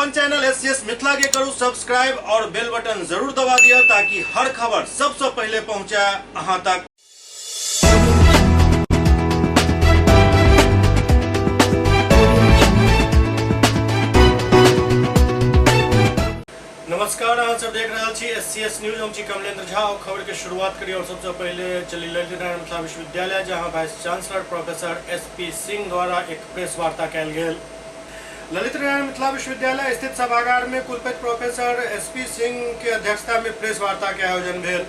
अपन channel SCS Mithila के करू सब्सक्राइब और बेल बटन जरूर दबा दिया ताकि हर खबर सबसे पहले पहुंचे अहां तक। नमस्कार, अहाँ सब देख रहल छी एससीएस न्यूज। हम छी कमलेंद्र झा और खबर के शुरुआत करी और सबसे पहले चली ललित नारायण मिथिला विश्वविद्यालय, जहां vice chancellor professor SP Singh द्वारा एक प्रेस वार्ता कयल गेल। ललित नारायण मिथिला विश्वविद्यालय स्थित सभागार में कुलपति प्रोफेसर एसपी सिंह के अध्यक्षता में प्रेस वार्ता के आयोजन भेल।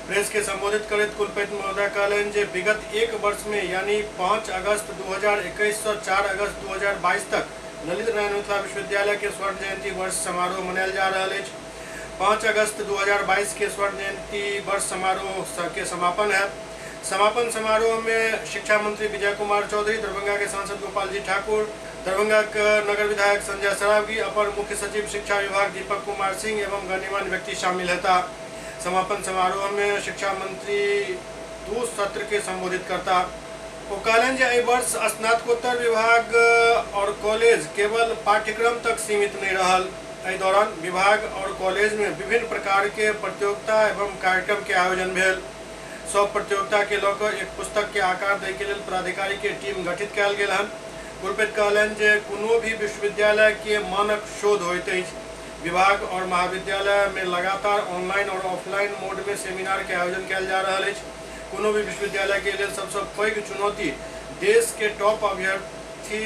प्रेस के संबोधित करैत कुलपति महोदय कहलनि जे विगत एक वर्ष में यानी 5 अगस्त 2021 से 4 अगस्त 2022 तक ललित नारायण मिथिला विश्वविद्यालय के स्वर्ण जयंती वर्ष समारोह मनायल जा रहल अछि। 5 अगस्त 2022 के स्वर्ण जयंती वर्ष समारोह के समापन हैत। समापन समारोह में शिक्षा मंत्री विजय कुमार चौधरी, दरभंगा के सांसद गोपाल जी ठाकुर, दरभंगा के नगर विधायक संजय सरावगी, अपर मुख्य सचिव शिक्षा विभाग दीपक कुमार सिंह एवं गण्यमान्य व्यक्ति शामिल हेता। समापन समारोह में शिक्षा मंत्री दू सत्र के संबोधित करता। ओ कहलनि जे एहि वर्ष स्नातकोत्तर विभाग और कॉलेज केवल पाठ्यक्रम तक सीमित नहीं रहल। एहि दौरान विभाग और कॉलेज में विभिन्न प्रकार के प्रतियोगिता एवं कार्यक्रम के आयोजन भेल। सब प्रतियोगिता के लऽ कऽ एक पुस्तक के आकार दै के लेल पदाधिकारी के टीम गठित कयल गेल हन। कुलपति कहलनि जे कोनो भी विश्वविद्यालय के मानक शोध होइत अछि। विभाग और महाविद्यालय में लगातार ऑनलाइन और ऑफलाइन मोड में सेमिनार के आयोजन कयल जा रहल अछि। कोनो भी विश्वविद्यालय के लेल सबसँ पैघ चुनौती देश के टॉप अभ्यर्थी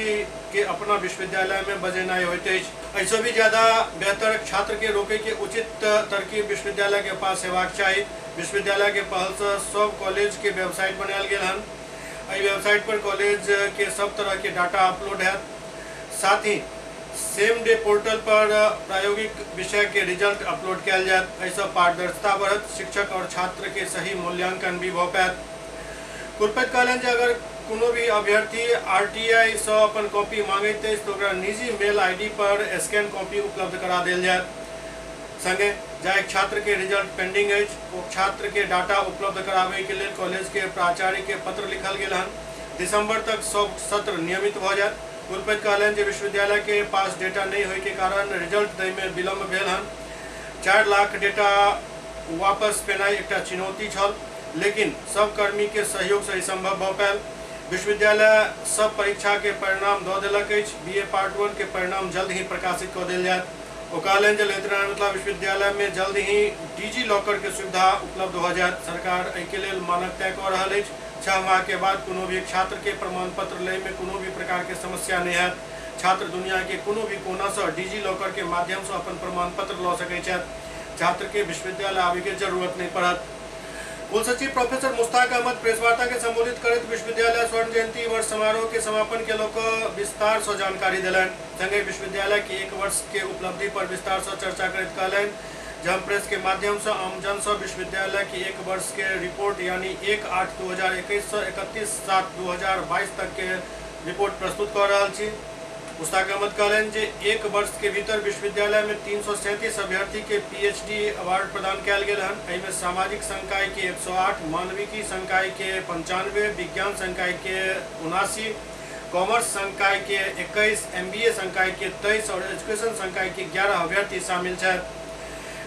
के अपना विश्वविद्यालय में बजेनाइ होइत अछि। एहिसँ भी ज्यादा बेहतर छात्र के रोकै के उचित तरकीब विश्वविद्यालय के पास हेबाक चाही। विश्वविद्यालय के पहल से सब कॉलेज के वेबसाइट बनायल गेल हन। एहि वेबसाइट पर कॉलेज के सब तरह के डाटा अपलोड हैत। साथ ही सेम डे पोर्टल पर प्रायोगिक विषय के रिजल्ट अपलोड कयल जायत। एहिसँ पारदर्शिता बढ़त, शिक्षक और छात्र के सही मूल्यांकन भी भऽ पायत। कुलपति कहलनि जे अगर कोनो भी अभ्यर्थी आरटीआई सँ अपन कॉपी मांगैत अछि तऽ ओकरा निजी मेल आईडी पर स्कैन कॉपी उपलब्ध करा देल जायत। संगे जाहि छात्र के रिजल्ट पेंडिंग अछि ओ छात्र के डाटा उपलब्ध कराबय के लेल कॉलेज के प्राचार्य के पत्र लिखल गेल हन। दिसंबर तक सब सत्र नियमित भऽ जायत। कुलपति कहलनि जे विश्वविद्यालय के पास डेटा नहि होय के कारण रिजल्ट दै में विलंब भेल हन। 4 लाख डेटा वापस पेनाइ एकटा चुनौती छल, लेकिन सब कर्मी के सहयोग से ई संभव भऽ पायल। विश्वविद्यालय सब परीक्षा के परिणाम दऽ देलक अछि। बीए पार्ट 1 के परिणाम जल्द ही प्रकाशित कऽ देल जायत। ओ कहलनि जे ललित नारायण मिथिला विश्वविद्यालय में जल्द ही डिजी लॉकर के सुविधा उपलब्ध भऽ जायत। सरकार एहि के लेल मानक तय कऽ रहल अछि। 6 माह के बाद कोनो भी छात्र के प्रमाण पत्र लै में कोनो भी प्रकार के समस्या नहि हैत। छात्र दुनिया के कोनो भी कोना सँ डिजी लॉकर के माध्यम सँ अपन प्रमाण पत्र लऽ सकैत छथि। छात्र के विश्वविद्यालय आबय के जरूरत नहि पड़त। कुलसचिव प्रोफेसर मुश्ताक अहमद प्रेस वार्ता के संबोधित करैत विश्वविद्यालय स्वर्ण जयंती वर्ष समारोह के समापन के लऽ कऽ विस्तार सँ जानकारी देलनि। संगहि विश्वविद्यालय के एक वर्ष के उपलब्धि पर विस्तार सँ चर्चा करैत कहलनि जे हम प्रेस के माध्यम सँ आमजन सँ विश्वविद्यालय के एक वर्ष के रिपोर्ट यानी 1/8/2021 सँ 31/7/2022 तक के रिपोर्ट प्रस्तुत कऽ रहल छी। मुश्ताक अहमद कहलनि जे एक वर्ष के भीतर विश्वविद्यालय में 337 अभ्यर्थी के पीएचडी अवार्ड प्रदान कयल गेल हन। एहिमे सामाजिक संकाय के 108, मानविकी संकाय के 95, विज्ञान संकाय के 79, कॉमर्स संकाय के 21, एमबीए संकाय के 23 और एजुकेशन संकाय के 11 अभ्यर्थी शामिल छथि।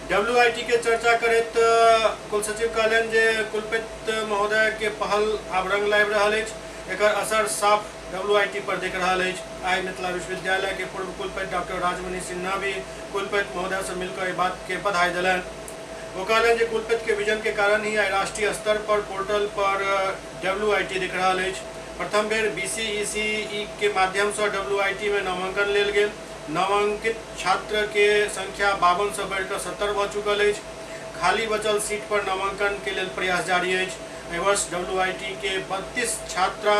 डब्ल्यूआईटी के चर्चा करैत कुलसचिव कहलनि जे कुलपति महोदय के पहल आब रंग लाबि रहल अछि। एकर असर साफ डब्ल्यूआईटी पर देख रहल अछि। आइ मिथिला विश्वविद्यालय के पूर्व कुलपति डॉक्टर राजमणि सिन्हा भी कुलपति महोदय से मिलकर एहि बात के बधाई देलनि। ओ कहलनि जे कुलपति के विजन के कारण ही आइ राष्ट्रीय स्तर पर पोर्टल पर डब्ल्यूआईटी दिख रहल अछि। प्रथम बेर बीसीईसीई के माध्यम से डब्ल्यूआईटी में नामांकन लेल गेल। नामांकित छात्र के संख्या 52 से बढ़िकऽ 70 भऽ चुकल अछि। खाली बचल सीट पर नामांकन के लेल प्रयास जारी अछि। एहि वर्ष डब्ल्यूआईटी के 32 छात्रा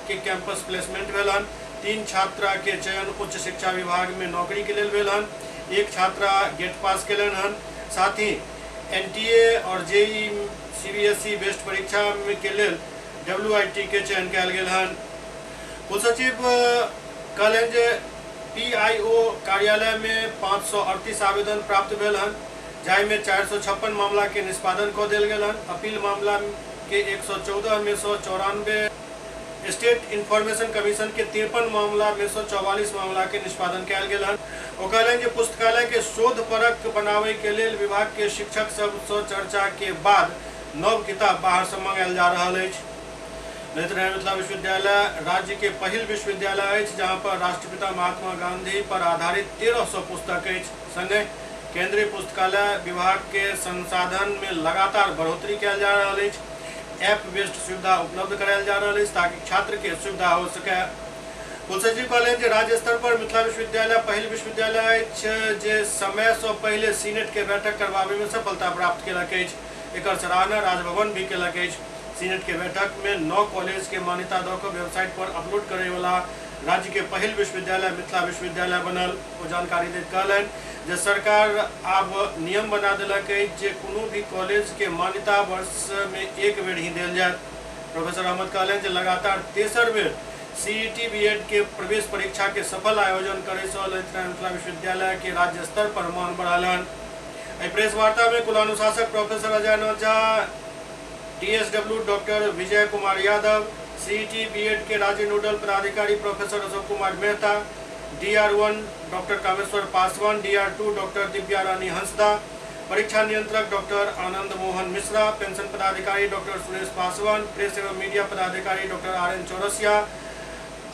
के कैंपस प्लेसमेंट भेल हन। 3 छात्रा के चयन उच्च शिक्षा विभाग में नौकरी के लेल भेल हन। 1 छात्रा गेट पास केलनि हन। साथ ही एनटीए और जेई सीबीएसई बेस्ट परीक्षा के लेल डब्ल्यूआईटी के चयन कयल गेल हन। कुलसचिव कहलनि जे पीआईओ कार्यालय में 538 आवेदन प्राप्त भेल हन, जाहिमे 456 मामला के निष्पादन कऽ देल गेल हन। अपील मामला के 114 में सँ 94 स्टेट इंफॉर्मेशन कमीशन के 53 मामला में से 44 मामला के निष्पादन कयल गेल हन। ओ कहलनि जे पुस्तकालय के शोध परक बनावे के लेल विभाग के शिक्षक सब से चर्चा के बाद नव किताब बाहर से मंगायल जा रहल अछि। ललित नारायण मिथिला विश्वविद्यालय राज्य के पहिल विश्वविद्यालय अछि जहां पर राष्ट्रपिता महात्मा गांधी पर आधारित 1300 पुस्तक अछि। संगहि केंद्रीय पुस्तकालय विभाग के संसाधन में लगातार बढ़ोतरी कयल जा रहल अछि। ऐप बेस्ड सुविधा उपलब्ध करायल जा रहल अछि ताकि छात्र के सुविधा हो सके। कुलसचिव कहलनि जे राज्य स्तर पर मिथिला विश्वविद्यालय पहिल विश्वविद्यालय अछि जे समय से पहिले सीनेट के बैठक करबाबै में सफलता प्राप्त केलक अछि। एकर सराहना राजभवन भी केलक अछि। सीनेट के बैठक में 9 कॉलेज के मान्यता दऽ कऽ वेबसाइट पर अपलोड करे वाला राज्य के पहिल विश्वविद्यालय मिथिला विश्वविद्यालय बनल। ओ जानकारी दैत कहलनि जे सरकार आब नियम बना देलक अछि जे कोनो भी कॉलेज के मान्यता वर्ष में एक बेर ही देल जायत। प्रोफेसर अहमद कहलनि जे लगातार तेसर बेर सीईटी बीएड के प्रवेश परीक्षा के सफल आयोजन करे से ललित नारायण मिथिला विश्वविद्यालय के राज्य स्तर पर मान बढ़ल हन। एहि प्रेस वार्ता में कुलानुशासक professor Ajay Nath Jha, DSW doctor Vijay Kumar Yadav, CET BEd के राज्य नोडल पदाधिकारी professor Ashok Kumar Mehta, DR1 doctor Kameshwar Paswan, DR2 doctor Divya Rani Hansda, परीक्षा नियंत्रक डॉक्टर आनंद मोहन मिश्रा, पेंशन पदाधिकारी डॉक्टर सुरेश पासवान, प्रेस एवं मीडिया पदाधिकारी डॉक्टर RN Chaurasia,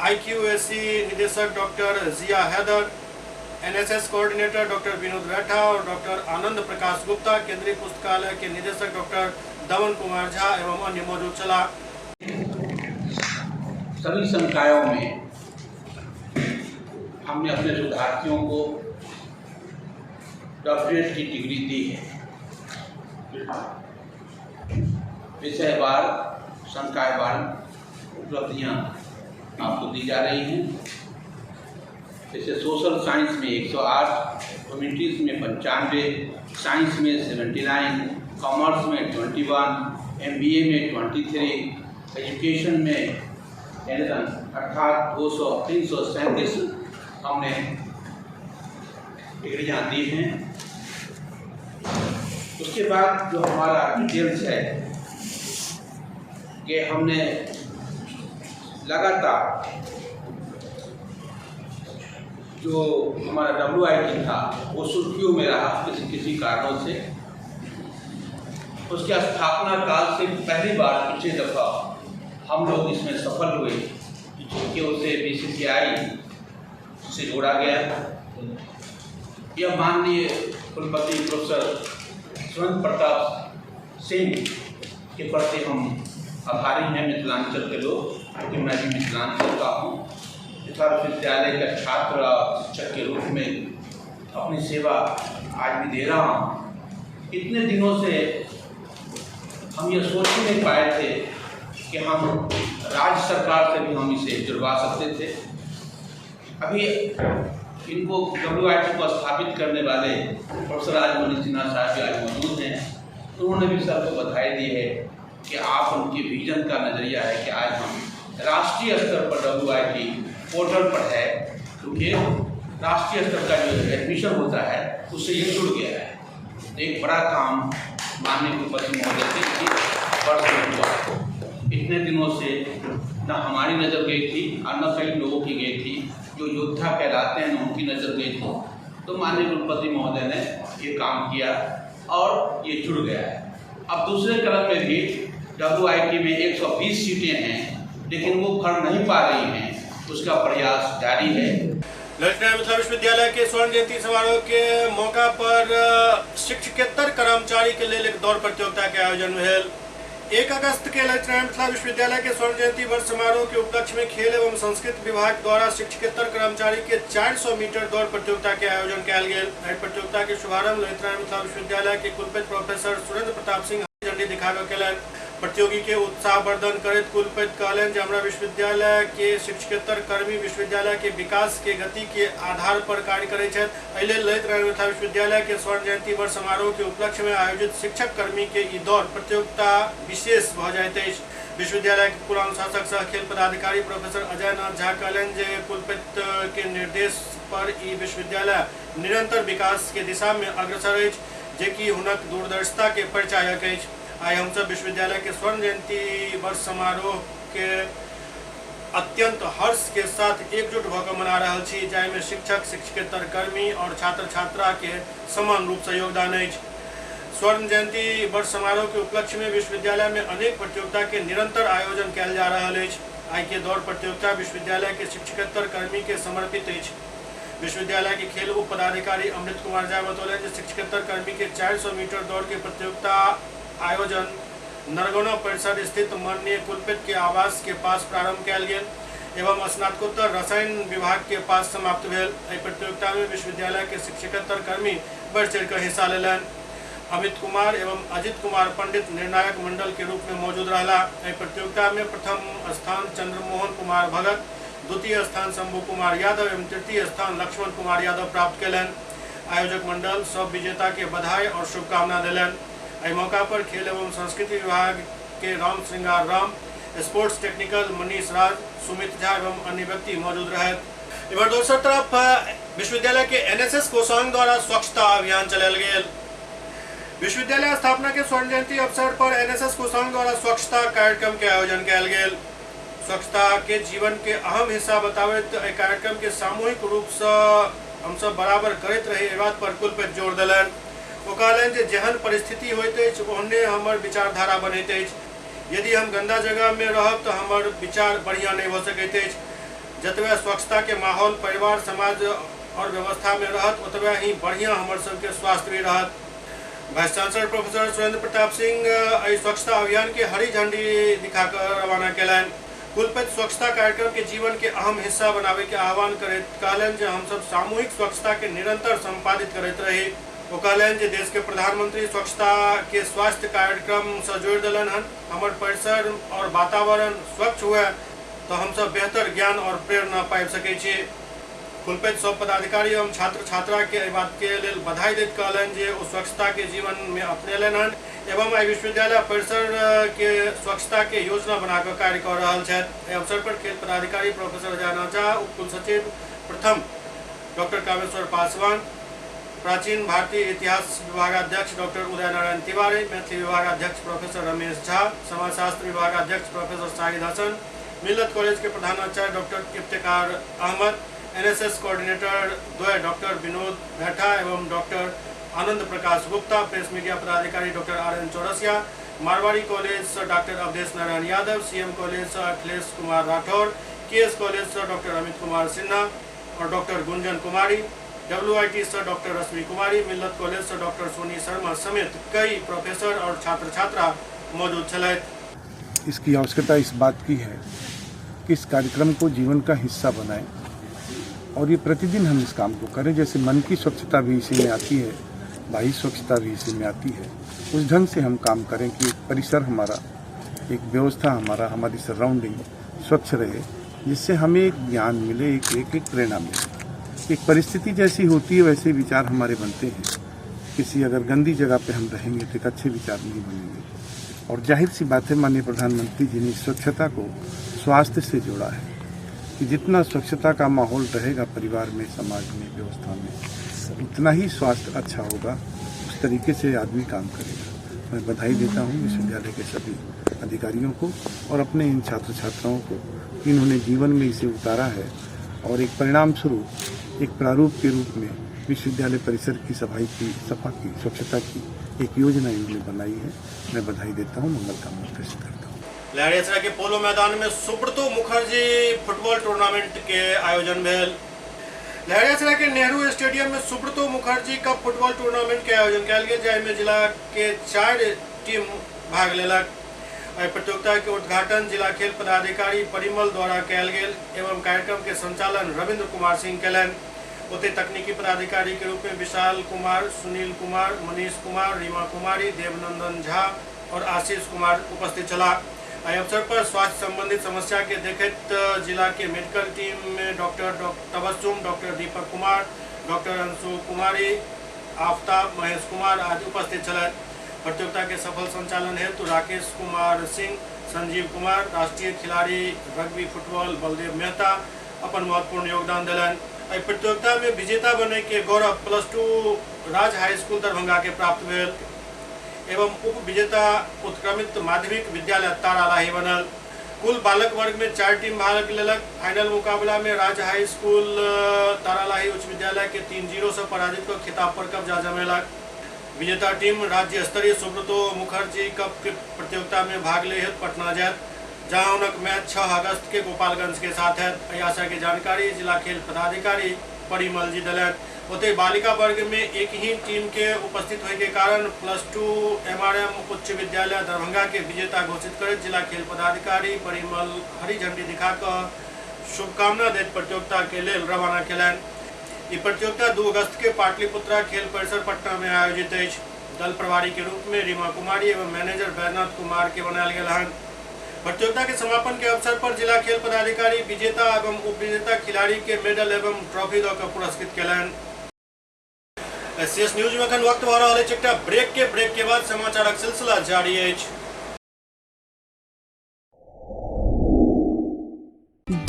IQAC निदेशक doctor Zia Haider, NSS coordinator doctor Vinod Baitha और doctor Anand Prakash Gupta, केंद्रीय पुस्तकालय के निदेशक डॉक्टर दमन कुमार झा एवं अन्य मौजूद छलाह। सभी संकायों में हमने अपने शोधार्थियों को डॉक्टरेट की डिग्री दी है। विषयवार संकायवार उपलब्धियां आपको दी जा रही हैं। जैसे सोशल साइंस में 108, ह्यूमैनिटीज़ में 95, साइंस में 79, कॉमर्स में 21, MBA में 23, एजुकेशन में अर्थात 337 हमने डिग्रियाँ दी हैं। उसके बाद जो हमारा डिटेल्स है कि हमने लगातार जो हमारा WIT था वो सुर्खियों में रहा किसी किसी कारणों से। उसके स्थापना काल से पहली बार पिछले दफ़ा हम लोग इसमें सफल हुए कि उसे BCCI से जोड़ा गया। यह माननीय कुलपति प्रोफेसर सुरेंद्र प्रताप सिंह के प्रति हम आभारी हैं, मिथिलांचल के लोग, क्योंकि मैं भी मिथिलांचल का हूँ। मिथिला विश्वविद्यालय का छात्र और शिक्षक के रूप में अपनी सेवा आज भी दे रहा हूँ। इतने दिनों से हम ये सोच ही नहीं पाए थे कि हम राज्य सरकार से भी हम इसे जुड़वा सकते थे। अभी इनको WIT को स्थापित करने वाले प्रोफेसर राजमणि सिन्हा साहब भी आज मौजूद हैं, तो उन्होंने भी सबको बधाई दी है कि आप उनके विजन का नज़रिया है कि आज हम राष्ट्रीय स्तर पर WIT portal पर है, क्योंकि राष्ट्रीय स्तर का जो एडमिशन होता है उससे ये जुड़ गया है। एक बड़ा काम माननीय कुलपति महोदय के वर्ष में हुआ। इतने दिनों से न हमारी नज़र गई थी और न कई लोगों की गई थी, जो योद्धा कहलाते हैं उनकी नज़र गई थी। तो माननीय कुलपति महोदय ने ये काम किया और ये जुड़ गया है। अब दूसरे कलम में भी WIT में 120 सीटें हैं, लेकिन वो भर नहीं पा रही हैं, उसका प्रयास जारी है। ललित नारायण मिथिला विश्वविद्यालय के स्वर्ण जयंती समारोह के मौका पर शिक्षकेतर कर्मचारी के लेल एक दौड़ प्रतियोगिता के आयोजन भेल। 1 अगस्त के ललित नारायण मिथिला विश्वविद्यालय के स्वर्ण जयंती वर्ष समारोह के उपलक्ष्य में खेल एवं संस्कृत विभाग द्वारा शिक्षकेतर कर्मचारी के 400 मीटर दौड़ प्रतियोगिता के आयोजन कयल गेल। एहि प्रतियोगिता के शुभारंभ ललित नारायण मिथिला विश्वविद्यालय के कुलपति प्रोफेसर सुरेंद्र प्रताप सिंह झंडी दिखाकर कयलनि। प्रतियोगी के उत्साहवर्धन करैत कुलपति कहलनि जे हमरा विश्वविद्यालय के शिक्षकेतर कर्मी विश्वविद्यालय के विकास के गति के आधार पर कार्य करैत छथि। एहि लेल ललित नारायण मिथिला विश्वविद्यालय के स्वर्ण जयंती वर्ष समारोह के उपलक्ष्य में आयोजित शिक्षक कर्मी के ई दौड़ प्रतियोगिता विशेष भऽ जाइत अछि। विश्वविद्यालय के कुलानुशासक सह खेल पदाधिकारी प्रोफेसर अजय नाथ झा कहलनि जे कुलपति के निर्देश पर ई विश्वविद्यालय निरंतर विकास के दिशा में अग्रसर अछि, जे कि हुनक दूरदर्शिता के परिचायक अछि। आइ हमसब विश्वविद्यालय के स्वर्ण जयंती वर्ष समारोह के अत्यंत हर्ष के साथ एकजुट भऽ कऽ मना रहल छी, जाहिमे शिक्षक, शिक्षकेतर कर्मी और छात्र छात्रा के समान रूप से योगदान अछि। स्वर्ण जयंती वर्ष समारोह के उपलक्ष्य में विश्वविद्यालय में अनेक प्रतियोगिता के निरंतर आयोजन कयल जा रहल अछि। आइ के दौड़ प्रतियोगिता विश्वविद्यालय के शिक्षकेतर कर्मी के समर्पित अछि। विश्वविद्यालय के खेल उप पदाधिकारी अमृत कुमार झा बतौलनि जे शिक्षकेतर कर्मी के 400 मीटर दौड़ के प्रतियोगिता आयोजन नरगौना परिसर स्थित माननीय कुलपति के आवास के पास प्रारंभ कयल गेल एवं स्नातकोत्तर रसायन विभाग के पास समाप्त भेल। एहि प्रतियोगिता में विश्वविद्यालय के शिक्षकेतर कर्मी बढ़ि चढ़ि कऽ हिस्सा लेलनि। अमित कुमार एवं अजित कुमार पंडित निर्णायक मंडल के रूप में मौजूद रहला। एहि प्रतियोगिता में प्रथम स्थान चंद्रमोहन कुमार भगत, द्वितीय स्थान शंभू कुमार यादव एवं तृतीय स्थान लक्ष्मण कुमार यादव प्राप्त कयलनि। आयोजक मंडल सब विजेता के बधाई और शुभकामना देलनि। एहि मौका पर खेल एवं संस्कृति विभाग के राम श्रृंगार राम, स्पोर्ट्स टेक्निकल मनीष राज, सुमित झा एवं अन्य व्यक्ति मौजूद रहथि। इधर दोसर तरफ विश्वविद्यालय के एनएसएस कोषांग द्वारा स्वच्छता अभियान चलायल गेल। विश्वविद्यालय स्थापना के स्वर्ण जयंती अवसर पर एनएसएस कोषांग द्वारा स्वच्छता कार्यक्रम के आयोजन कयल गेल। स्वच्छता के जीवन के अहम हिस्सा बताबैत एहि कार्यक्रम के सामूहिक रूप से हमसब बराबर करैत रही, एहि बात पर कुलपति जोर देलनि। ओ कहलनि जे जेहन परिस्थिति होइत अछि ओहने हमर विचारधारा बनैत अछि। यदि हम गंदा जगह में रहब तऽ हमर विचार बढ़िया नहीं हो सकैत अछि। जतबे स्वच्छता के माहौल परिवार, समाज और व्यवस्था में रहत ओतबे ही बढ़िया हमर सबके स्वास्थ्य भी रहत। Vice chancellor professor Surendra Pratap Singh एहि स्वच्छता अभियान के हरी झंडी दिखाकर रवाना कयलनि। कुलपति स्वच्छता कार्यक्रम के जीवन के अहम हिस्सा बनावे के आह्वान करैत कहलनि जे हमसब सामूहिक स्वच्छता के निरंतर संपादित करैत रही। ओ कहलनि जे देश के प्रधानमंत्री स्वच्छता के स्वास्थ्य कार्यक्रम से जोड़ि देलनि हन। हमर परिसर और वातावरण स्वच्छ हुए तो हमसब बेहतर ज्ञान और प्रेरणा पाबि सकै छी। कुलपति सब पदाधिकारी एवं छात्र छात्रा के एहि बात के लेल बधाई दैत कहलनि जे ओ स्वच्छता के जीवन में अपनेलनि हन एवं एहि विश्वविद्यालय परिसर के स्वच्छता के योजना बनाकर कार्य कऽ रहल छथि। एहि अवसर पर खेल पदाधिकारी प्रोफेसर अजय झा, उप कुलसचिव प्रथम डॉक्टर कामेश्वर पासवान, प्राचीन भारतीय इतिहास विभागाध्यक्ष डॉक्टर उदय नारायण तिवारी, मैथिली विभागाध्यक्ष प्रोफेसर रमेश झा, समाजशास्त्र विभागाध्यक्ष प्रोफेसर शाहिद हसन, मिल्लत कॉलेज के प्रधानाचार्य doctor Iftikhar Ahmad, NSS coordinator द्वय डॉक्टर विनोद बैठा एवं doctor Anand Prakash Gupta, press media पदाधिकारी doctor R N Chaurasia, Marwari college से doctor Awadhesh Narayan Yadav, CM college से अखिलेश कुमार राठौर, केएस कॉलेज से डॉक्टर अमित कुमार सिन्हा और डॉक्टर गुंजन कुमारी, डब्ल्यूआईटी से doctor रश्मि कुमारी, मिल्लत college से doctor Soni Sharma समेत कई professor और छात्र छात्रा मौजूद छलथि। इसकी आवश्यकता इस बात की है कि इस कार्यक्रम को जीवन का हिस्सा बनाएं और ये प्रतिदिन हम इस काम को करें। जैसे मन की स्वच्छता भी इसी में आती है, बाह्य स्वच्छता भी इसी में आती है, उस ढंग से हम काम करें कि एक परिसर हमारा, एक व्यवस्था हमारा, हमारी सराउंडिंग स्वच्छ रहे, जिससे हमें एक ज्ञान मिले, एक एक, एक प्रेरणा मिले। एक परिस्थिति जैसी होती है वैसे विचार हमारे बनते हैं। किसी अगर गंदी जगह पे हम रहेंगे तो एक अच्छे विचार नहीं बनेंगे। और जाहिर सी बात है, माननीय प्रधानमंत्री जी ने स्वच्छता को स्वास्थ्य से जोड़ा है कि जितना स्वच्छता का माहौल रहेगा परिवार में, समाज में, व्यवस्था में, उतना ही स्वास्थ्य अच्छा होगा, उस तरीके से आदमी काम करेगा। मैं बधाई देता हूँ विश्वविद्यालय के सभी अधिकारियों को और अपने इन छात्र छात्राओं को कि इन्होंने जीवन में इसे उतारा है और एक परिणाम स्वरूप, एक प्रारूप के रूप में विश्वविद्यालय परिसर की सफाई की, सफा की, स्वच्छता की एक योजना इन्होंने बनाई है। मैं बधाई देता हूँ, मंगल कामना प्रेषित करता हूँ। लहरियासराय के पोलो मैदान में सुब्रतो मुखर्जी फुटबॉल टूर्नामेंट के आयोजन भेल। लहरियासराय के नेहरू स्टेडियम में Subroto Mukherjee cup football tournament के आयोजन कयल गेल, जाहिमे जिला के 4 टीम भाग लेलक। एहि प्रतियोगिता के उद्घाटन जिला खेल पदाधिकारी परिमल द्वारा कयल गेल एवं कार्यक्रम के संचालन रविंद्र कुमार सिंह कयलनि। ओतहि तकनीकी पदाधिकारी के रूप में विशाल कुमार, सुनील कुमार, मनीष कुमार, रीमा कुमारी, देवनंदन झा और आशीष कुमार उपस्थित छलाह। एहि अवसर पर स्वास्थ्य संबंधित समस्या के देखैत जिला के मेडिकल टीम में doctor Tabassum, doctor Deepak Kumar, doctor Anshu Kumari, Aftab, Mahesh Kumar आदि उपस्थित छलथि। प्रतियोगिता के सफल संचालन हेतु राकेश कुमार सिंह, संजीव कुमार, राष्ट्रीय खिलाड़ी रग्बी फुटबॉल बलदेव मेहता अपन महत्वपूर्ण योगदान देलनि। एहि प्रतियोगिता में विजेता बने के गौरव +2 राज हाई स्कूल दरभंगा के प्राप्त भेल एवं उप विजेता उत्क्रमित माध्यमिक विद्यालय तारालाही बनल। कुल बालक वर्ग में 4 टीम भाग लेलक। फाइनल मुकाबला में राज्य हाई स्कूल तारालाही उच्च विद्यालय के 3-0 से पराजित कर खिताब पर कब्जा जमेलक। विजेता टीम राज्य स्तरीय सुब्रतो मुखर्जी कप के प्रतियोगिता में भाग ले पटना जायत, जहां हुनक मैच 6 अगस्त के गोपालगंज के साथ है। एहि आशा के जानकारी जिला खेल पदाधिकारी परिमल जी दिलनि। ओतहि बालिका वर्ग में एक ही टीम के उपस्थित होय के कारण +2 MRM उच्च विद्यालय दरभंगा के विजेता घोषित करैत जिला खेल पदाधिकारी परिमल हरी झंडी दिखाकर शुभकामना दैत प्रतियोगिता के लेल रवाना केलनि। ई प्रतियोगिता 2 अगस्त के पाटलिपुत्रा खेल परिसर पटना में आयोजित अछि। दल प्रभारी के रूप में रीमा कुमारी एवं मैनेजर बैजनाथ कुमार के बनायल गेल हन। प्रतियोगिता के समापन के अवसर पर जिला खेल पदाधिकारी विजेता एवं उपविजेता खिलाड़ी के मेडल एवं ट्रॉफी दऽ कऽ पुरस्कृत केलनि। एससीएस न्यूज में अखन वक्त भऽ रहल अछि एकटा ब्रेक के बाद समाचारक सिलसिला जारी अछि।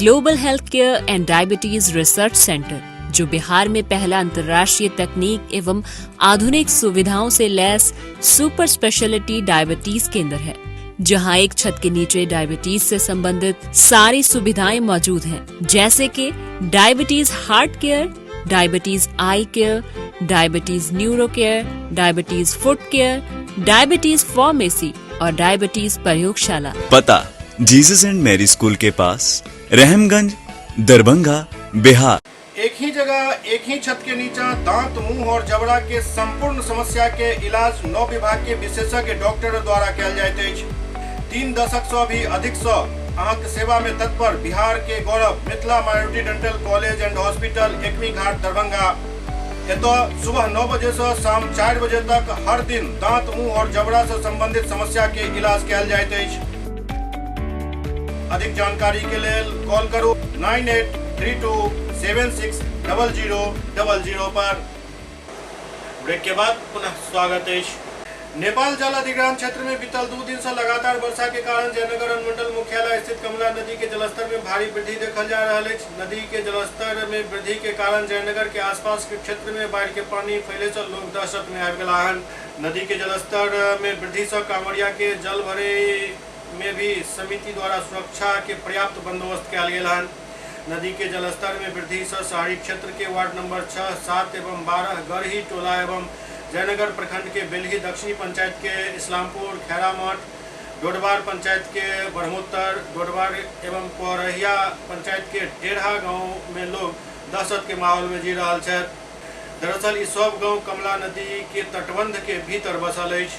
Global health care and diabetes research centre, जो बिहार में पहला अंतर्राष्ट्रीय तकनीक एवं आधुनिक सुविधाओं से लैस सुपर स्पेशलिटी डायबिटीज केंद्र है, जहां एक छत के नीचे डायबिटीज से संबंधित सारी सुविधाएं मौजूद हैं, जैसे कि diabetes heart care, diabetes eye care, diabetes neuro care, diabetes foot care, diabetes pharmacy और डायबिटीज प्रयोगशाला। पता जीसस एंड मैरी स्कूल के पास, रहमगंज, दरभंगा, बिहार। एक ही जगह एक ही छत के नीचा दांत, मुंह और जबड़ा के संपूर्ण समस्या के इलाज 9 विभाग के विशेषज्ञ डॉक्टर द्वारा कयल जाइत अछि। 3 दशक से भी अधिक से अहाँके सेवा में तत्पर बिहार के गौरव Mithila minority dental college and hospital, Ekmi Ghat, Darbhanga. एतऽ सुबह 9 बजे से शाम 4 बजे तक हर दिन दांत, मुंह और जबड़ा से संबंधित समस्या के इलाज कयल जाइत अछि। अधिक जानकारी के लेल कॉल करू 983276 0000 पर। ब्रेक के बाद पुनः स्वागत अछि। नेपाल जल अधिग्रहण क्षेत्र में बीतल 2 दिन से लगातार वर्षा के कारण जयनगर अनुमंडल मुख्यालय स्थित कमला नदी के जलस्तर में भारी वृद्धि देखल जा रहा अछि। नदी के जलस्तर में वृद्धि के कारण जयनगर के आसपास के क्षेत्र में बाढ़ के पानी फैले से लोग दहशत में आबि गेला हन। नदी के जलस्तर में वृद्धि से कांवरिया के जल भरे में भी समिति द्वारा सुरक्षा के पर्याप्त बंदोबस्त कयल गेल हन। नदी के जलस्तर में वृद्धि से शहरी क्षेत्र के वार्ड नंबर 6, 7 एवं 12 गरही टोला एवं जयनगर प्रखंड के बेलही दक्षिणी पंचायत के इस्लामपुर, खैरामठ, डोडबार पंचायत के बढ़मोत्तर, डोडबार एवं कोरहिया पंचायत के डेढ़ा गांव में लोग दहशत के माहौल में जी रहा छथि। दरअसल ई सब गांव कमला नदी के तटबंध के भीतर बसल अछि।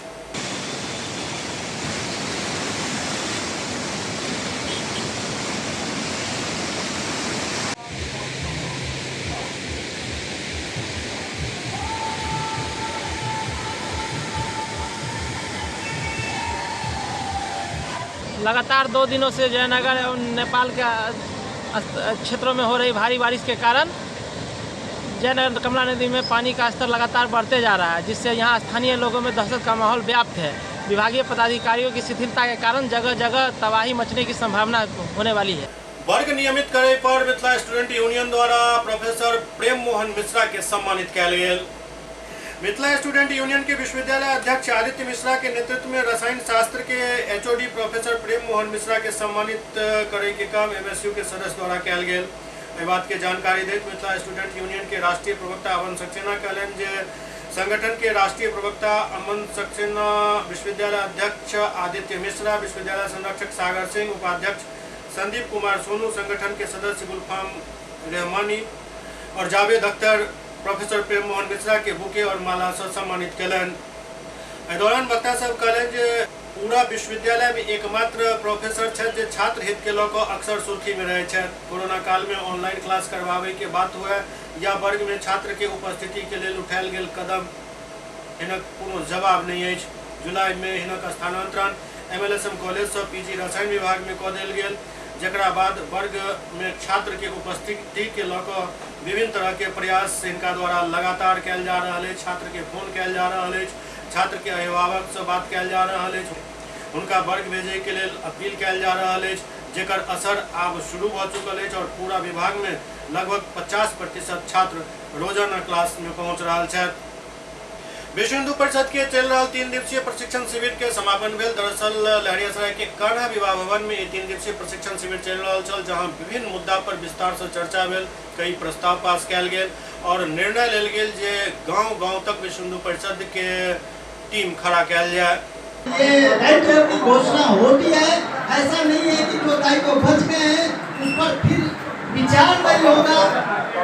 लगातार 2 दिनों से जयनगर एवं नेपाल के क्षेत्रों में हो रही भारी बारिश के कारण जयनगर कमला नदी में पानी का स्तर लगातार बढ़ते जा रहा है, जिससे यहाँ स्थानीय लोगों में दहशत का माहौल व्याप्त है। विभागीय पदाधिकारियों की शिथिलता के कारण जगह जगह तबाही मचने की संभावना होने वाली है। वर्ग नियमित करे पर मिथिला स्टूडेंट यूनियन द्वारा प्रोफेसर प्रेम मोहन मिश्रा के सम्मानित कयल गेल। मिथिला स्टूडेंट यूनियन के विश्वविद्यालय अध्यक्ष आदित्य मिश्रा के नेतृत्व में रसायन शास्त्र के एचओडी प्रोफेसर प्रेम मोहन मिश्रा के सम्मानित करे के काम एमएसयू के सदस्य द्वारा कयल गेल। एहि बात के जानकारी दैत मिथिला स्टूडेंट यूनियन के राष्ट्रीय प्रवक्ता अमन सक्सेना कहलनि जे संगठन के राष्ट्रीय प्रवक्ता अमन सक्सेना, विश्वविद्यालय अध्यक्ष आदित्य मिश्रा, विश्वविद्यालय संरक्षक सागर सिंह, उपाध्यक्ष संदीप कुमार सोनू, संगठन के सदस्य गुलफाम रहमानी और जावेद अख्तर प्रोफेसर प्रेम मोहन मिश्रा के बुके और माला से सम्मानित कयलनि। एहि दौरान वक्ता सब कहलनि जे पूरा विश्वविद्यालय में एकमात्र प्रोफेसर छथि जे छात्र हित के लऽ कऽ अक्सर सुर्खी में रहै छथि। कोरोना काल में ऑनलाइन क्लास करवावे के बात हुए या वर्ग में छात्र के उपस्थिति के लेल उठायल गेल कदम, हिनक कोनो जवाब नहीं अछि। जुलाई में हिनक स्थानांतरण एमएलएसएम कॉलेज से पीजी रसायन विभाग में कऽ देल गेल, जकरा बाद वर्ग में छात्र के उपस्थिति के लऽ कऽ विभिन्न तरह के प्रयास हिनका द्वारा लगातार कयल जा रहल अछि। छात्र के फोन कयल जा रहल अछि, छात्र के अभिभावक से बात कयल जा रहल अछि, हुनका वर्ग भेजै के लेल अपील कयल जा रहल अछि, जेकर असर आब शुरू भऽ चुकल अछि और पूरा विभाग में लगभग 50% छात्र रोजाना क्लास में पहुँच रहल छथि। विश्व हिंदू परिषद के चलि रहल 3 दिवसीय प्रशिक्षण शिविर के समापन भेल। दरअसल लहरियासराय के करहा विवाह भवन में 3 दिवसीय प्रशिक्षण शिविर चलि रहल छल, जहां विभिन्न मुद्दा पर विस्तार से चर्चा भेल, कई प्रस्ताव पास कयल गेल और निर्णय लेल गेल जे गांव गांव तक विश्व हिंदू परिषद के टीम खड़ा कयल जाय। ये दायित्व की घोषणा होती है, ऐसा नहीं है कि जो दायित्व बच गए हैं उस पर फिर विचार नहीं होगा।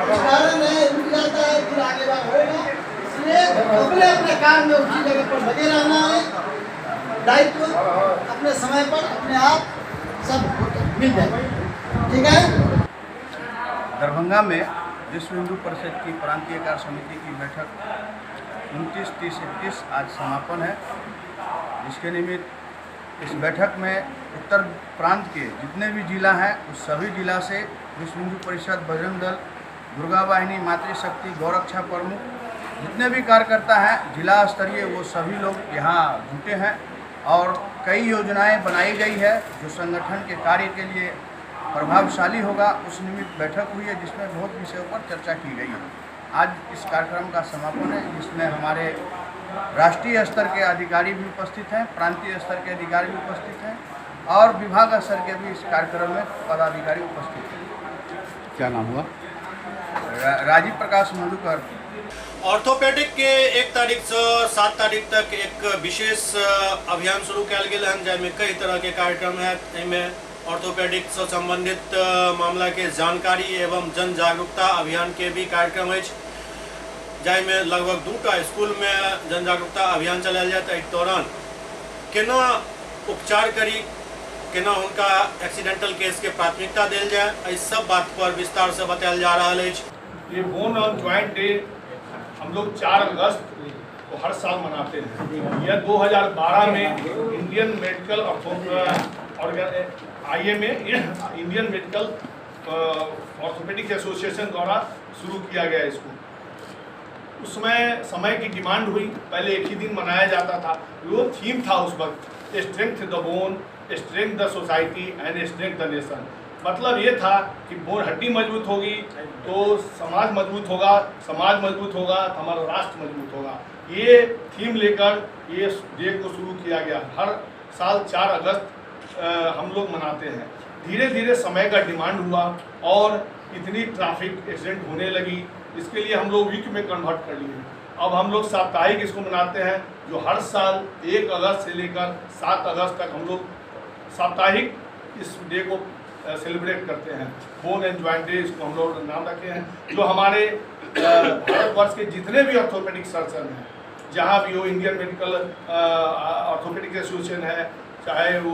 कुछ कारण है, रुक जाता है, फिर आगे बार होगा। इसलिए अपने अपने काम में उसी जगह पर लगे रहना है। दायित्व अपने समय पर अपने आप सब मिल जाएगा, ठीक है। दरभंगा में विश्व हिंदू परिषद की प्रांतीय कार्य समिति की बैठक 29, 30, 31 आज समापन है, जिसके निमित्त इस बैठक में उत्तर प्रांत के जितने भी जिला हैं, उस सभी जिला से विश्व हिंदू परिषद, बजरंग दल, दुर्गा वाहिनी, मातृशक्ति, गौरक्षा प्रमुख, जितने भी कार्यकर्ता हैं जिला स्तरीय, वो सभी लोग यहाँ जुटे हैं और कई योजनाएं बनाई गई है जो संगठन के कार्य के लिए प्रभावशाली होगा। उस निमित्त बैठक हुई है, जिसमें बहुत विषयों पर चर्चा की गई है। आज इस कार्यक्रम का समापन है, जिसमें हमारे राष्ट्रीय स्तर के अधिकारी भी उपस्थित हैं, प्रांतीय स्तर के अधिकारी भी उपस्थित हैं और विभाग स्तर के भी इस कार्यक्रम में पदाधिकारी उपस्थित हैं। क्या नाम हुआ? राजीव प्रकाश मधुकर। ऑर्थोपेडिक के 1 तारीख से 7 तारीख तक एक विशेष अभियान शुरू कयल गेल हन, जाहिमे कई तरह के कार्यक्रम है। एहिमे ऑर्थोपेडिक से संबंधित मामला के जानकारी एवं जन जागरूकता अभियान के भी कार्यक्रम अछि, जाहिमे लगभग दूटा स्कूल में जन जागरूकता अभियान चलायल जायत। एहि दौरान केना उपचार करी, केना हुनका एक्सीडेंटल केस के प्राथमिकता देल जाय, एहि सब बात पर विस्तार से बतायल जा रहल अछि। ये बोन और ज्वाइंट डे हम लोग 4 अगस्त को हर साल मनाते हैं। यह 2012 में Indian medical I M A, Indian medical orthopaedic association द्वारा शुरू किया गया इसको। उसमें समय की डिमांड हुई। पहले एक ही दिन मनाया जाता था। वो थीम था उस वक्त, "Strength the bone, strength the society and strength the nation"। मतलब ये था कि बोन, हड्डी मजबूत होगी तो समाज मजबूत होगा, समाज मजबूत होगा तो हमारा राष्ट्र मजबूत होगा। ये थीम लेकर ये डे को शुरू किया गया। हर साल 4 अगस्त हम लोग मनाते हैं। धीरे धीरे समय का डिमांड हुआ और इतनी ट्रैफिक एक्सीडेंट होने लगी, इसके लिए हम लोग वीक में कन्वर्ट कर लिए। अब हम लोग साप्ताहिक इसको मनाते हैं, जो हर साल 1 अगस्त से लेकर 7 अगस्त तक हम लोग साप्ताहिक इस डे को सेलिब्रेट करते हैं। बोन एंड ज्वाइंट डे इसको हम लोग नाम रखे हैं, जो हमारे भारतवर्ष के जितने भी ऑर्थोपेडिक सर्जन हैं, जहाँ भी हो, इंडियन मेडिकल ऑर्थोपेडिक एसोसिएशन है, चाहे वो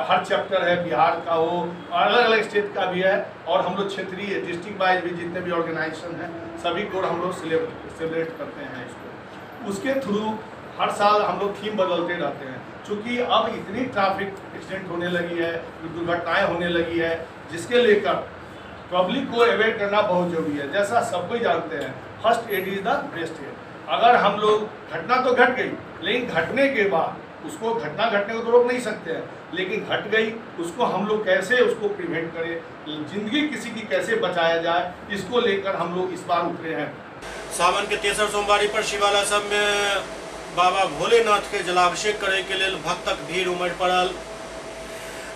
हर चैप्टर है, बिहार का हो, अलग अलग स्टेट का भी है और हम लोग क्षेत्रीय डिस्ट्रिक्ट वाइज भी जितने भी ऑर्गेनाइजेशन हैं, सभी को हम लोग सेलिब्रेट करते हैं इसको। उसके थ्रू हर साल हम लोग थीम बदलते रहते हैं। चूँकि अब इतनी ट्रैफिक एक्सीडेंट होने लगी है, दुर्घटनाएं होने लगी है, जिसके लेकर पब्लिक को अवेयर करना बहुत जरूरी है। जैसा सब कोई जानते हैं, first aid is the best aid। अगर हम लोग, घटना तो घट गई, लेकिन घटने के बाद उसको, घटना घटने को तो रोक नहीं सकते हैं, लेकिन घट गई, उसको हम लोग कैसे उसको प्रिवेंट करें, जिंदगी किसी की कैसे बचाया जाए, इसको लेकर हम लोग इस बार उतरे हैं। सावन के तेसर सोमवारी पर शिवालय सब में बाबा भोलेनाथ के जलाभिषेक करे के लेल भक्तक भीड़ उमड़ पड़ल।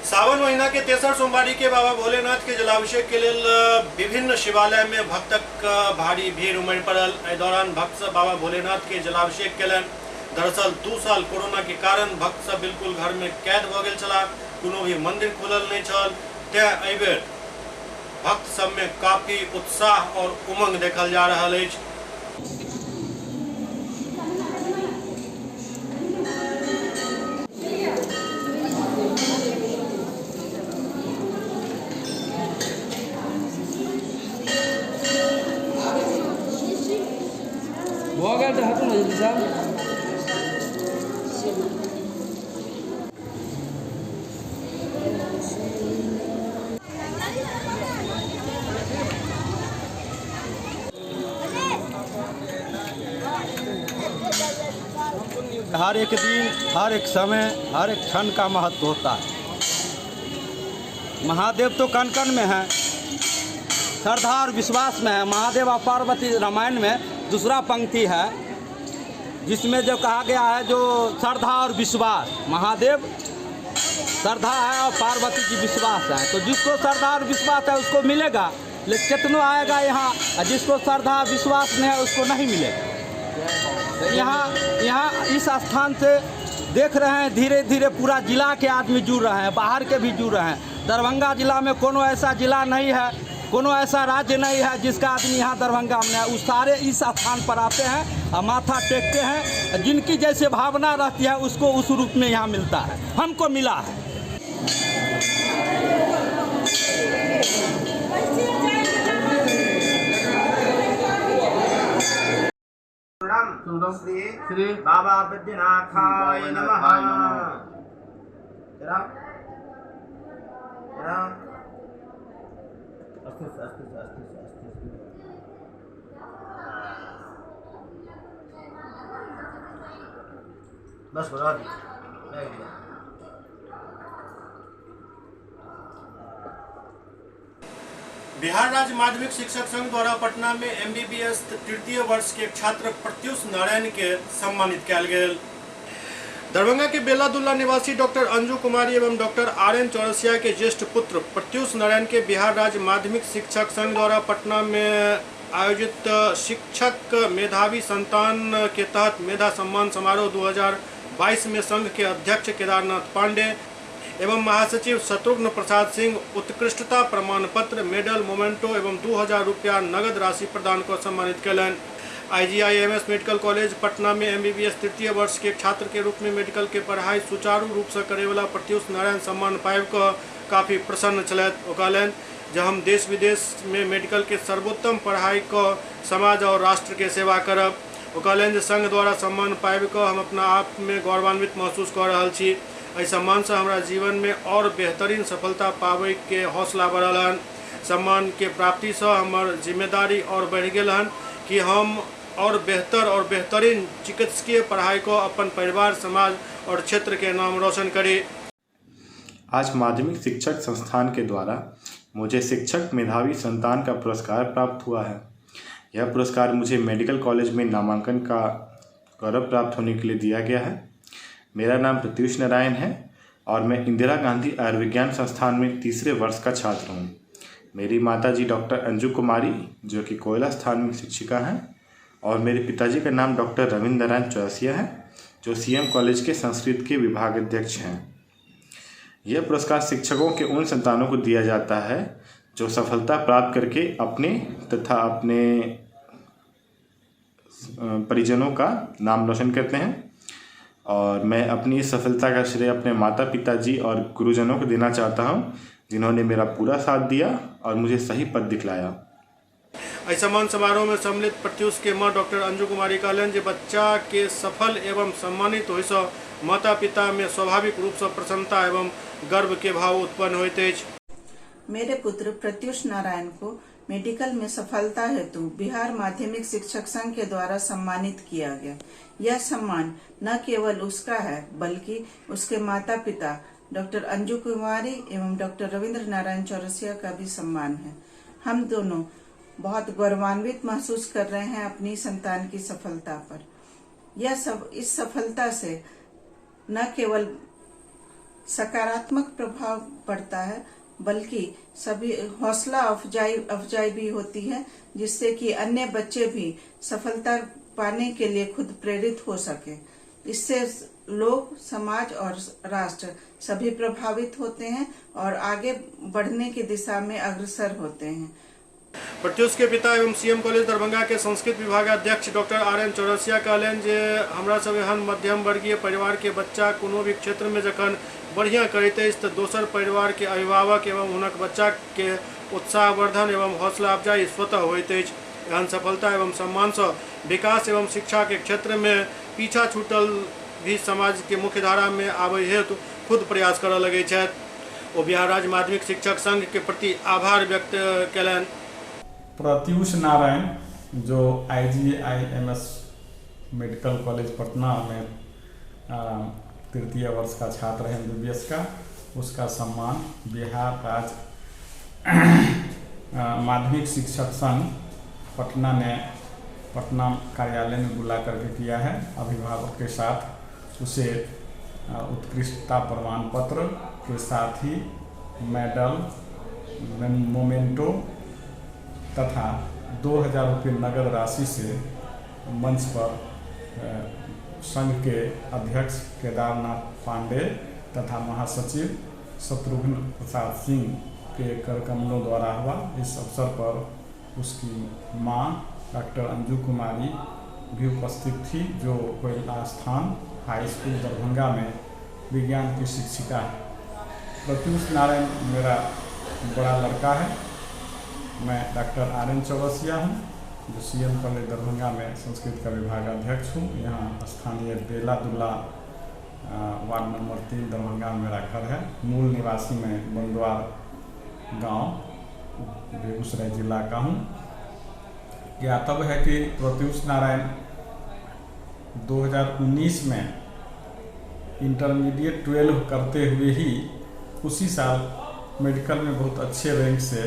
सावन महीना के तेसर सोमवारी के बाबा भोलेनाथ के जलाभिषेक के लेल विभिन्न शिवालय में भक्तक भारी भीड़ उमड़ पड़ल। एहि दौरान भक्त सब बाबा भोलेनाथ के जलाभिषेक केलनि। दरअसल 2 साल कोरोना के कारण भक्त सब बिल्कुल घर में कैद भऽ गेल छलाह, कोनो भी मंदिर खुलल नहि छल, तें एहिबेर भक्त सब में काफी उत्साह और उमंग देखल जा रहल अछि। भऽ गेल तऽ हटू ने जल्दी साहब। हर एक दिन, हर एक समय, हर एक क्षण का महत्व होता है। महादेव तो कण कण में है, श्रद्धा और विश्वास में है। महादेव और पार्वती, रामायण में दूसरा पंक्ति है। जिसमें जो कहा गया है जो श्रद्धा और विश्वास, महादेव श्रद्धा है और पार्वती जी विश्वास है, तो जिसको श्रद्धा और विश्वास है उसको मिलेगा, लेकिन कितनों आएगा यहाँ, जिसको श्रद्धा विश्वास नहीं है उसको नहीं मिलेगा। तो यहाँ इस स्थान से देख रहे हैं धीरे धीरे पूरा जिला के आदमी जुड़ रहे हैं, बाहर के भी जुड़ रहे हैं। दरभंगा जिला में कोनो ऐसा जिला नहीं है, कोनो ऐसा राज्य नहीं है जिसका आदमी यहाँ दरभंगा में है। वो सारे इस स्थान पर आते हैं और माथा टेकते हैं। जिनकी जैसे भावना रहती है उसको उस रूप में यहाँ मिलता है, हमको मिला है। श्री बाबा बैद्यनाथाय नमः। बस बराबर। बिहार राज्य माध्यमिक शिक्षक संघ द्वारा पटना में एमबीबीएस तृतीय वर्ष के छात्र प्रत्युष नारायण के सम्मानित कयल गेल। दरभंगा के बेलादुल्ला निवासी डॉक्टर अंजू कुमारी एवं डॉक्टर आर.एन. चौरसिया के ज्येष्ठ पुत्र प्रत्युष नारायण के बिहार राज्य माध्यमिक शिक्षक संघ द्वारा पटना में आयोजित शिक्षक मेधावी संतान के तहत मेधा सम्मान समारोह 2022 में संघ के अध्यक्ष केदारनाथ पांडे एवं महासचिव शत्रुघ्न प्रसाद सिंह उत्कृष्टता प्रमाण पत्र, मेडल, मोमेंटो एवं 2000 रुपया नगद राशि प्रदान कर सम्मानित कयलनि। आईजीआईएमएस मेडिकल कॉलेज पटना में एमबीबीएस तृतीय वर्ष के छात्र के रूप में मेडिकल के पढ़ाई सुचारू रूप से करेवाला प्रत्युष नारायण सम्मान पाबि कऽ काफ़ी प्रसन्न छलथि। ओ कहलनि जे हम देश विदेश में मेडिकल के सर्वोत्तम पढ़ाई कऽ समाज और राष्ट्र के सेवा करब। ओ कहलनि जे संघ द्वारा सम्मान पाबि कऽ हम अपना आप में गौरवान्वित महसूस कऽ रहल छी। एहि सम्मान से हमरा जीवन में और बेहतरीन सफलता पाबै के हौसला बढ़ल हन। सम्मान के प्राप्ति से हमर जिम्मेदारी और बढ़ि गेल हन कि हम और बेहतर और बेहतरीन चिकित्सकीय पढ़ाई को अपन परिवार, समाज और क्षेत्र के नाम रोशन करी। आज माध्यमिक शिक्षक संस्थान के द्वारा मुझे शिक्षक मेधावी संतान का पुरस्कार प्राप्त हुआ है। यह पुरस्कार मुझे मेडिकल कॉलेज में नामांकन का गौरव प्राप्त होने के लिए दिया गया है। मेरा नाम प्रत्युष नारायण है और मैं इंदिरा गांधी आयुर्विज्ञान संस्थान में तीसरे वर्ष का छात्र हूँ। मेरी माताजी डॉक्टर अंजू कुमारी जो कि कोयला स्थान में शिक्षिका हैं और मेरे पिताजी का नाम डॉक्टर रविंद्र नारायण चौरसिया है जो सीएम कॉलेज के संस्कृत के विभाग अध्यक्ष हैं। यह पुरस्कार शिक्षकों के उन संतानों को दिया जाता है जो सफलता प्राप्त करके अपने तथा अपने परिजनों का नाम रोशन करते हैं और मैं अपनी इस सफलता का श्रेय अपने माता पिताजी और गुरुजनों को देना चाहता हूं जिन्होंने मेरा पूरा साथ दिया और मुझे सही पथ दिखलाया। एहि सम्मान समारोह में सम्मिलित प्रत्युष के माँ डॉक्टर अंजू कुमारी कहलनि जे बच्चा के सफल एवं सम्मानित होइसँ माता पिता में स्वाभाविक रूप से प्रसन्नता एवं गर्व के भाव उत्पन्न होइत अछि। मेरे पुत्र प्रत्युष नारायण को मेडिकल में सफलता हेतु बिहार माध्यमिक शिक्षक संघ के द्वारा सम्मानित किया गया। यह सम्मान न केवल उसका है बल्कि उसके माता पिता डॉक्टर अंजू कुमारी एवं डॉक्टर रविंद्र नारायण चौरसिया का भी सम्मान है। हम दोनों बहुत गौरवान्वित महसूस कर रहे हैं अपनी संतान की सफलता पर। यह सब इस सफलता से न केवल सकारात्मक प्रभाव पड़ता है बल्कि सभी हौसला अफजाई भी होती है, जिससे कि अन्य बच्चे भी सफलता पाने के लिए खुद प्रेरित हो सके। इससे लोग, समाज और राष्ट्र सभी प्रभावित होते हैं और आगे बढ़ने की दिशा में अग्रसर होते हैं। प्रत्युष के पिता एवं सीएम कॉलेज दरभंगा के संस्कृत विभागाध्यक्ष डॉक्टर आर.एन. चौरसिया कहलनि जे हमरा सब एहन मध्यम वर्गीय परिवार के बच्चा कोनो भी क्षेत्र में जखन बढ़िया करैत अछि तऽ दोसर परिवार के अभिभावक एवं हुनक बच्चा के उत्साहवर्धन एवं हौसला अफजाई स्वतः होइत अछि। एहन सफलता एवं सम्मान से विकास एवं शिक्षा के क्षेत्र में पीछा छूटल भी समाज के मुख्यधारा में आबै हेतु खुद प्रयास करऽ लगै छथि। ओ बिहार राज्य माध्यमिक शिक्षक संघ के प्रति आभार व्यक्त कयलनि। प्रत्युष नारायण जो आईजीआईएमएस मेडिकल कॉलेज पटना में तृतीय वर्ष का छात्र है एमबीबीएस का, उसका सम्मान बिहार राज्य माध्यमिक शिक्षक संघ पटना ने पटना कार्यालय में बुला करके किया है। अभिभावक के साथ उसे उत्कृष्टता प्रमाण पत्र के साथ ही मेडल, मोमेंटो तथा 2000 रुपये नगद राशि से मंच पर संघ के अध्यक्ष केदारनाथ पांडे तथा महासचिव शत्रुघ्न प्रसाद सिंह के कर कमलों द्वारा हुआ। इस अवसर पर उसकी मां डॉक्टर अंजू कुमारी भी उपस्थित थी, जो कोयला स्थान हाई स्कूल दरभंगा में विज्ञान की शिक्षिका है। प्रत्यूष नारायण मेरा बड़ा लड़का है। मैं डॉक्टर आर.एन. चौरसिया हूँ, जो सीएम कॉलेज दरभंगा में संस्कृत का विभागाध्यक्ष हूँ। यहाँ स्थानीय बेलादुल्ला वार्ड नंबर 3 दरभंगा में मेरा घर है। मूल निवासी मैं बंदवार गांव बेगूसराय जिला का हूँ। ज्ञातव्य है कि प्रत्यूष नारायण 2019 में इंटरमीडिएट 12 करते हुए ही उसी साल मेडिकल में बहुत अच्छे रैंक से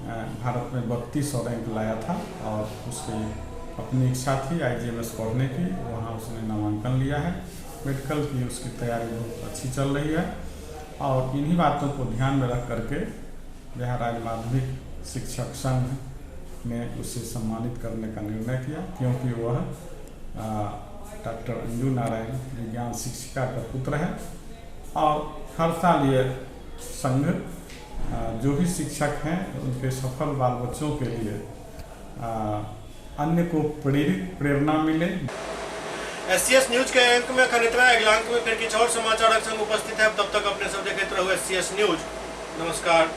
भारत में 3200 रैंक लाया था और उसकी अपनी इच्छा थी आईजीएमएस पढ़ने की, वहाँ उसने नामांकन लिया है। मेडिकल की उसकी तैयारी बहुत अच्छी चल रही है और इन्हीं बातों को ध्यान में रख करके बिहार राज्य माध्यमिक शिक्षक संघ ने उसे सम्मानित करने का निर्णय किया, क्योंकि वह डॉक्टर अंजू नारायण विज्ञान शिक्षिका का पुत्र है और हर साल ये संघ जो भी शिक्षक हैं उनके सफल बाल बच्चों के लिए अन्य को प्रेरणा मिले। एससीएस न्यूज के अंक में खनितवा अगला अंक में फिर कुछ और समाचार संग उपस्थित है। तब तक अपने सब देखते रहो एससीएस न्यूज। नमस्कार।